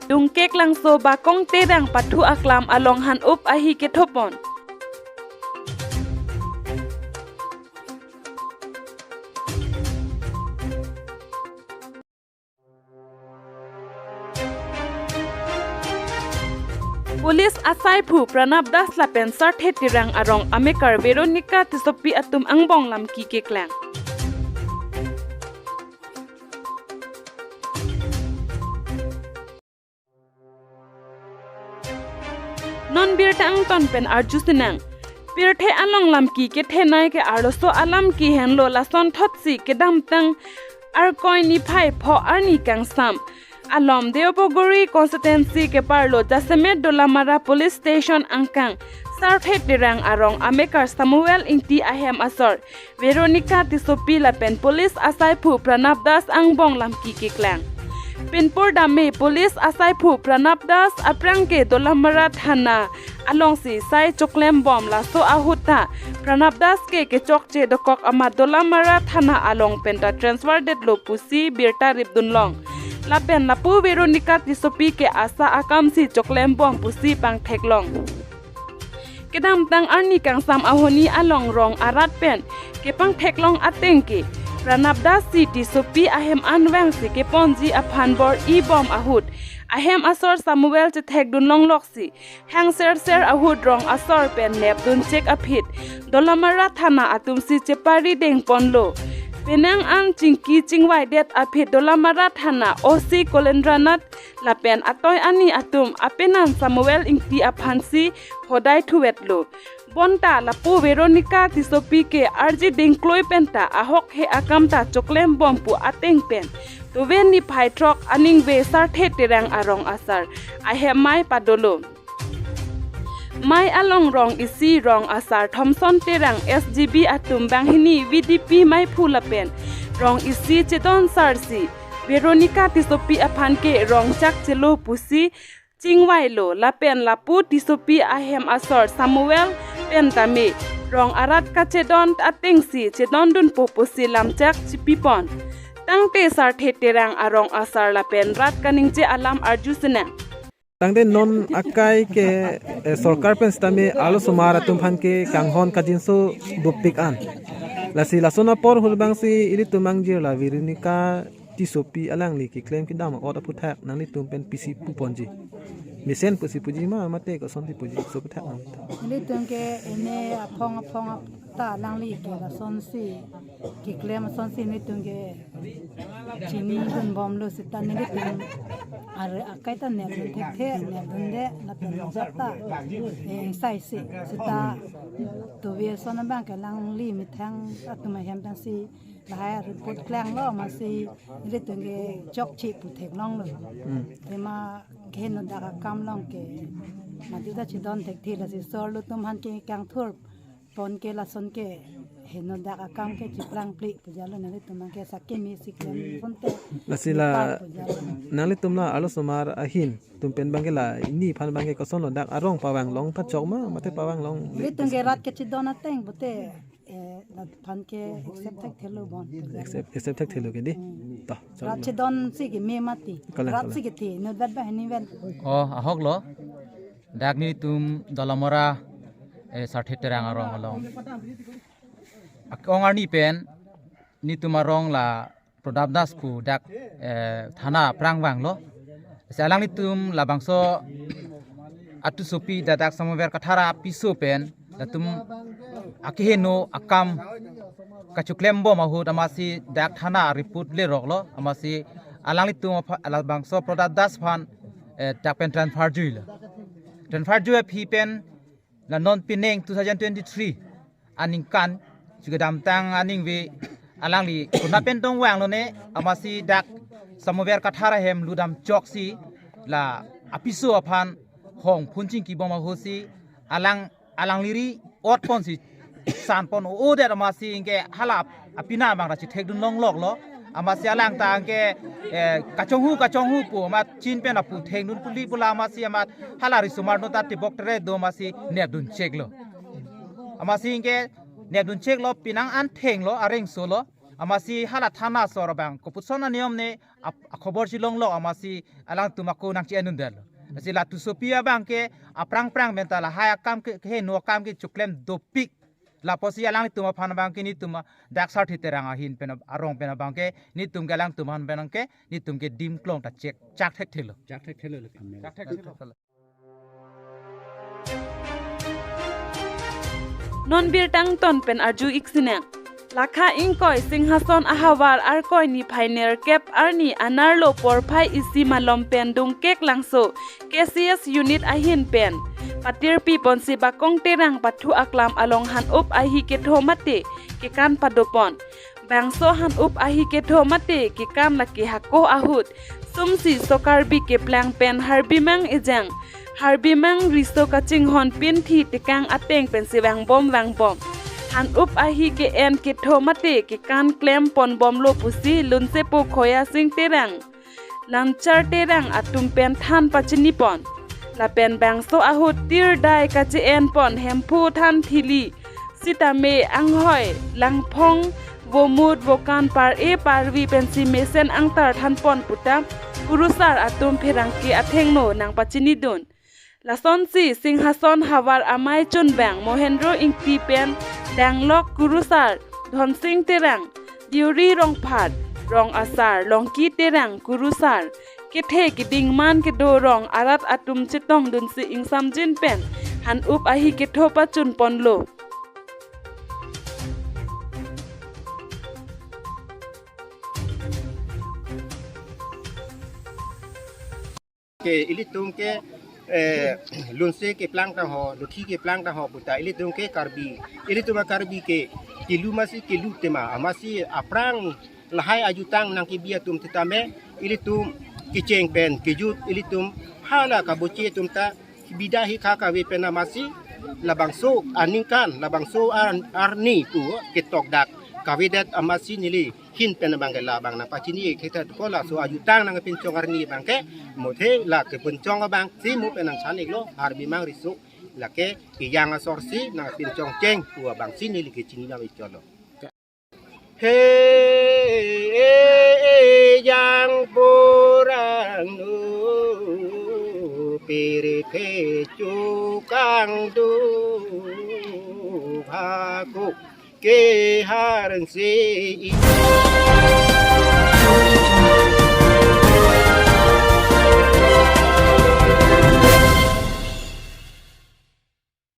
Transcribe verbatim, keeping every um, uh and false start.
Dungkeklangso Bakong Terang pathu aklam along han-up ahi kethopon. Police asaiphu Pranab Das lapen Sarthe Terang arong amekar Veronica Tissopi atum angbong lamki keklang. Non birta angton pen arjusinang. Pirthe along lamki kethenei ke arloso alam kihenlo, lason thotsi kedamtang Arkoi niphai pho arni kangsam alom Deopagori constituency keparlo jasemet Dolamara Police Station angkang Sarthe Terang arong amekar Samuel Ingti ahem asor Veronica Tissopi lapen police asaiphu Pranab Das angbong lamki keklang. Pinpur dame police asaiphu Pranab Das aphrang ke Dolamara Thana alongsi sai choklembom, laso ahut ta Pranab Das ke kechokche dokok amat Dolamara Thana along penta transfer detlo pusi birta ripdunlong. Lapen lapu Veronica Tissopi ke asa akamsi choklembom pusi pangtheklong. Kedamtang arni kangsam ahoni along rong arat pen kepangtheklong ateng ke Pranab Das si Tissopi ahem anvangsi keponji aphan bor-ibom ahut ahem asor Samuel chethekdunlongloksi hangserser ahut rong asor pen nepdunchek aphi Dolamara Thana atumsi chepari dengponlo. Penang an chingki chingvaidet aphi Dolamara Thana O C Kolendranath lapen atoi ani atum apenan Samuel Ingti aphansi hodai thuvetlo. Bonta lapu Veronica Tissopi ke arji dingkloi penta ahok he akam ta choklembom pu ateng pen Tuven niphai throk aningve Sarthe Terang arong asar ahem mei padolo. Mei along rong isi rong asar Thomson Terang S G B atum banghini V D P meiphu lapen rong isi chedon sarsi Veronica Tissopi aphan ke rongchak chelo pusi chingvailo, lapen lapu Tissopi ahem asor Samuel pen tame rong arat kachedon atengsi chedondunpo pusi lamchak chipipon. Tangte Sarthe Terang arong asar lapen rat kaningje alam arjusinang. Tangte non akai ke, eh, sorkar pen sitame arlosomar atum aphan ke kanghon kangjinso dopik an. Lasi lason apor ahut abangsi ilitum angjir la Veronica Tissopi alangli keklem kedam a'ot aphuthak nanglitum pen pisi puponji? Mesen pusi puji ma mate kosonsi puji, so aphuthak nang. Nelitum ke ene aphong aphong ta alangli ke lasonsi keklem asonsi nelitum ke chinidunbomlo seta nelitum ar akai ta nepdun thekthe, nepdunde lapen jat ta, eh, sai si seta tuve ason abang ke alangli methang atum ahem pensi lahai report klanglo, amatsi nelitum ke chokche pu theklonglo. Hmm. Tema keheno dak akam along ke mati ta chedon thekthe, lasi sorlo atum aphan ke kangthurpon ke lason ke heno dak akam ke chiplangple pu jalo, nanglitum aphan ke sakimi si klem ponte. Lasi la nipar pu jalo. Nanglitum la arlosomar ahin atum pen abang ke la ini aphan abang ke kosonlo, dak arong pavanglong pachok ma mate pavanglong? Nelitum ke rat kachedon ateng pute, eh, rat aphan ke accept thekthelo bon. Accept, accept thekthelo ke di. Hmm. Toh, rat chedonsi keme mati. Kalang, rat kalang. Si kethe, nutvet ba hini ven. Oh, ahoklo. Dak nelitum Dolamara, eh, Sarthe Terang arong along. Ak-ong arni pen nelitum arong la Pranab Das pu dak, eh, thana aphrang vanglo. Si alanglitum labangso aTissopi dak dak Samuel Kathar apiso pen latum akeheno akam kachoklembom ahut amatsi dak thana report leroklo, amatsi alanglitum apha-, labangso Pranab Das aphan, eh, dak pen transfer juilo. Transfer jui aphi pen la non pining two thousand twenty-three aningkan, chu kedamtang aningve alangli konat pen tong vanglone, amatsi dak Samuel Kathar ahem ludam choksi la apiso aphan hong phun chingkibom ahutsi alang, alangli ri-otponsi sanpon o-odet, amatsi anke hala apina abang ta chithekdunlongloklo. Amatsi alang ta anke, eh, kachonghu kachonghu pu amat chin pen apu thengdun puli pula, amatsi amat hala risomar no ta tebok tere do, amatsi nepduncheklo. Amatsi anke nepduncheklo, penang an thenglo, areng solo. Amatsi hala thana asor abang kopuson aniyom ne ap-, akhobor si longlok amatsi alangtum ako nangche-endundetlo. Lasi la tusopi abang ke aphrang phrang pen ta lahai akam ke, keheno akam ke choklem dopik. Lapusi alangtum aphan abang ke netum a Daksar Theterang ahin pen arong pen abang ke netum ke alangtum aphan pen ke netum ke dim klong ta chek chak thekthelo. Chak thekthelo lake. Chak thekthelo. Non birta angton pen arju-ik sinang. Lakha ingkoi Singhason ahavar Arkoi niphai nerkep arni anerlo porphai isi malom pen Dongkeklangso K C S unit ahin pen patirpi ponsi Bakong Terang pathu aklam along han-up ahi ketho mate kekan padopon. Bangso han-up ahi ketho mate kekan lake hako ahut sumsi so Karbi keplang pen Harbimang ejang Harbimang riso kachinghon pinthi tekang ateng pensi vangbom vangbom. Han-up ahi ke-en ketho mate kekan klem ponbomlo pusi lunsepo Khoya Sing Terang, Lamchar Terang atum pen than pachinipon. Lapen bangso ahut tirdai kache-en pon Hemphu than thili sitame anghoi, langphong, vomut, vokan par-e parvi pensi mesen angtar thanpon puta kurusar atum pherangke athengno nangpachinidun. Lasonsi Singhason havar amei chunbang Mohendro Ingti pen danglok kurusar Dhonsing Terang, Deuri Rongphat, Rong Asar, Longki Terang, kurusar kethe keding man kedo rong arat atum chetongdunsi ingsamjin pen han-up ahi ketho pachunponlo. Ke ilitum ke, eh, lunse keplang tangho, luthi keplang tangho puta ilitum ke Karbi. Ilitum a Karbi ke kelu masi kelu tema, amatsi aphrang lahai ajutang nangkebi atum titame ilitum kecheng pen kejut ilitum hala kabochi atum ta bida hi kha kave pen amatsi labangso aningkan labangso ar-, arni pu ketok dak kavedet amatsi neli hin pen abang ke labang nangpachini thekthedetpo, laso ajutang nangpinchong arni abang ke mothe la kepinchong abang si mo pen nangsan iklo Harbimang riso lake ejang asor si nangpinchong cheng pu abangsi neli kechini nang icholo. He ejang purang nu pirthe chukang du bhaku ke harse i.